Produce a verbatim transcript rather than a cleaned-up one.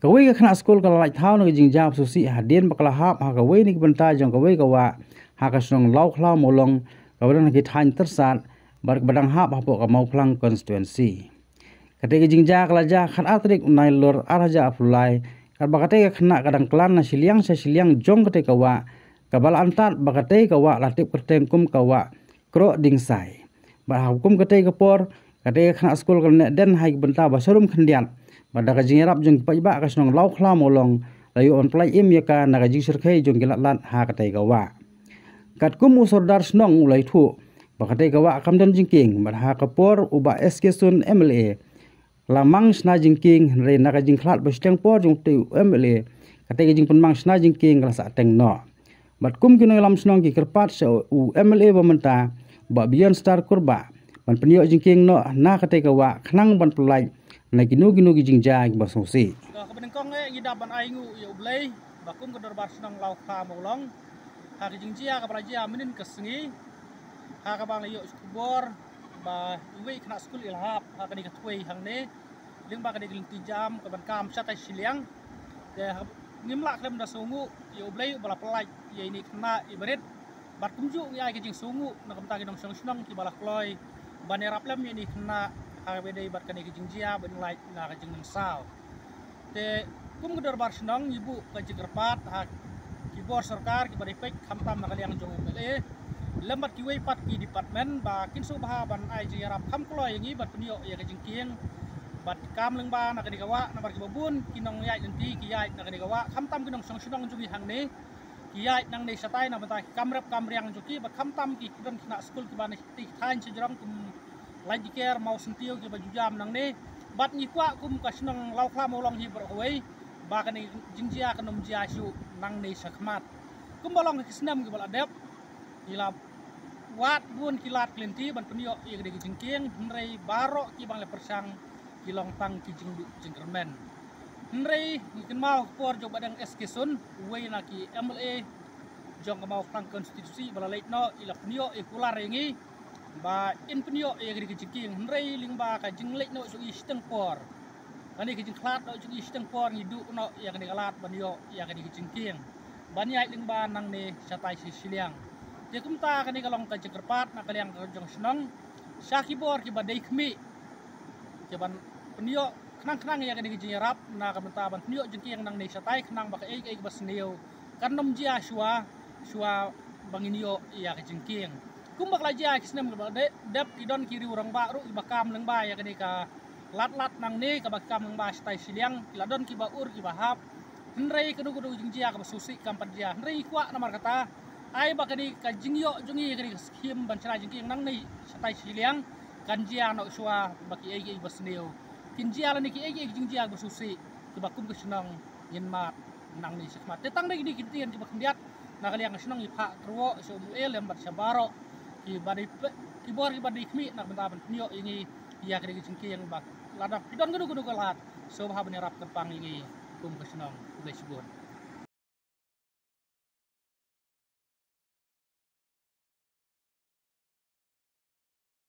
Kawei ka khynnah skul ka la lait thaw na ka jingjia ba sngewsih hadien ba ka la hap ha kawei na ki bynta jong kawei ka wah ha ka shnong Lawkhlaw Mawlong, kaba don ha ki thaiñ Tyrsad bad kaba dang hap hapoh ka Mawphlang constituency. Katei ka jingjia ka la jia ha ka khatar tarik u Nailur ar hajar arphew lai, katba katei ka khynnah ka dang klan na shiliang sha shiliang jong katei ka wah, kaba la antad ba katei ka wah la tip kyrteng kum ka wah Kroh Dingsai. Bad ha kum katei ka por, katei ka khynnah skul ka la neh den ha ki bynta ba sharum khyndiat. Bad da ka jingïarap jong ki paidbah ka shnong Lawkhlaw Mawlong la ïoh ban pyllait im ïa ka na ka jingshyrkhei jong ki lad lad ha katei ka wah. Katkum u sordar shnong u la ïathuh ba katei ka wah kam don jingkieng, bad ha ka por u Bah S K Sun M L A la mang shna jingkieng, hynrei na ka jingkhlad ba shiteng por jong utei u M L A, katei ka jingpynmang shna jingkieng ka la sah teng noh. Bad kum ki nongïalam shnong ki kyrpad sha u M L A ba mynta, Bah Beyondstar Kurbah, ban pynïoh jingkieng noh na katei ka wah khnang ban pyllait na kino kino ki jingjia kiba sngewsih. Ka kaba nyngkong eh ngi dap ban ai nguh ïa U Blei ba kum ka dorbar shnong Lawkhlaw Mawlong, ha ka jingjia kaba la jia mynnin ka sngi, ha kaba la ïoh khubor ba iwei i khynnah skul i la hap ha kane ka thwei hangne lyngba kane ka lynti jam kaban kam shatai shiliang. Te ha, ngim lah khlem da sngewnguh ïa U Blei uba la pyllait ïa ine i khynnah i barit. Bad kumjuh ngi ai ka jingsngewnguh na ka bynta ki nongshong shnong kiba la kloi ban ïarap lem ïa ine i khynnah ha kaba ïadei bad kane ka jingjia ban lait na ka jingmynsaw. Te kum ka dorbar shnong ngi buh ka jingkyrpad ha ki bor sorkar kiba dei peit, khamtam na ka liang jong U M L A lem bad kiwei pat ki department ba kin sngewbha ban ai jingïarap kham kloi ïa ngi ban pynïoh ïa ka jingkieng bad kam lyngba na kane ka wah, namar kiba bun ki nongïaid lynti ki ïaid na kane ka wah, khamtam ki nongshong shnong jong ngi hangne ki ïaid nangne shatai na bynta ki kam rep kam riang jong ki, bad khamtam ki don ki khynnah skul kiba na ki thaiñ shajrong kum Laitkyrkieh, Mawsyntiew kiba ju jam nangne. Bad ngi kwah kum ka shnong Lawkhlaw Mawlong hi baroh kawei ba kane ka jingjia kan ym jia shuh nangne shakhmat. Kumba long ha ki snem kiba la dep, ngi la wad bun ki lad ki lynti ban pynïoh ïa kane ka jingkieng, hynrei baroh kiba ngi la pyrshang ki long tang ki jingduh jingkyrmen. Hynrei ngi kynmaw ha ka por jong Bah Deng S K Sun, uwei na ki M L A jong ka Mawphlang constituency ba la leit noh, i la pynïoh, i kular ïa ngi ba in pynïoh ïa kane ka jingkieng, hynrei lyngba ka jingleit noh jong i shiteng por, kane ka jingkhlad noh jong i shiteng por, ngi duh noh ïa kane ka lad ban ïoh ïa kane ka jingkieng ban ïaid lyngba nangne shatai shi shiliang. Te kumta kane ka long ka jingkyrpad na ka liang ka jong shnong sha ki bor kiba dei khmih, kiban pynïoh khnang khnang ïa kane ka jingïarap na ka bynta ban pynïoh jingkieng nangne shatai khnang ba kaei kaei kaba sniew kan ym jia shuwa shuwa ba ngin ïoh ïa ka jingkieng. Kumba ka la jia ki snem kiba dep, ki don ki riew rangbah ruh kiba kam lyngba ïa kane ka lad lad nangne kaba ki kam lyngba shatai shiliang, ki la don kiba ur kiba hap. Hynrei kano kano ka jingjia kaba sngewsih kam pat jia. Hynrei ngi kwah namar kata, ai ba kane ka jingïoh jong ngi ïa kane ka skhim ban shna jingkieng nangne shatai shiliang kan jia noh shuwa ba kiei kiei ba sniew kin jia, lane kiei kiei ki jingjia ba sngewsih kiba kum ka shnong ngin mad nangne shakhmat. Te tang dei kine ki ktien kiba khyndiat na ka liang ka shnong, ngi phah kyrwoh sha U M L A lem bad sha baroh kiba dei pe-, ki bor kiba dei khmih na ka bynta ban pynïoh ïa ngi ïa kane ka jingkieng, ba lada phi don kano kano ka lad, sngewbha ban ïarap kyrpang ïa ngi kum ka shnong. Khublei shibun.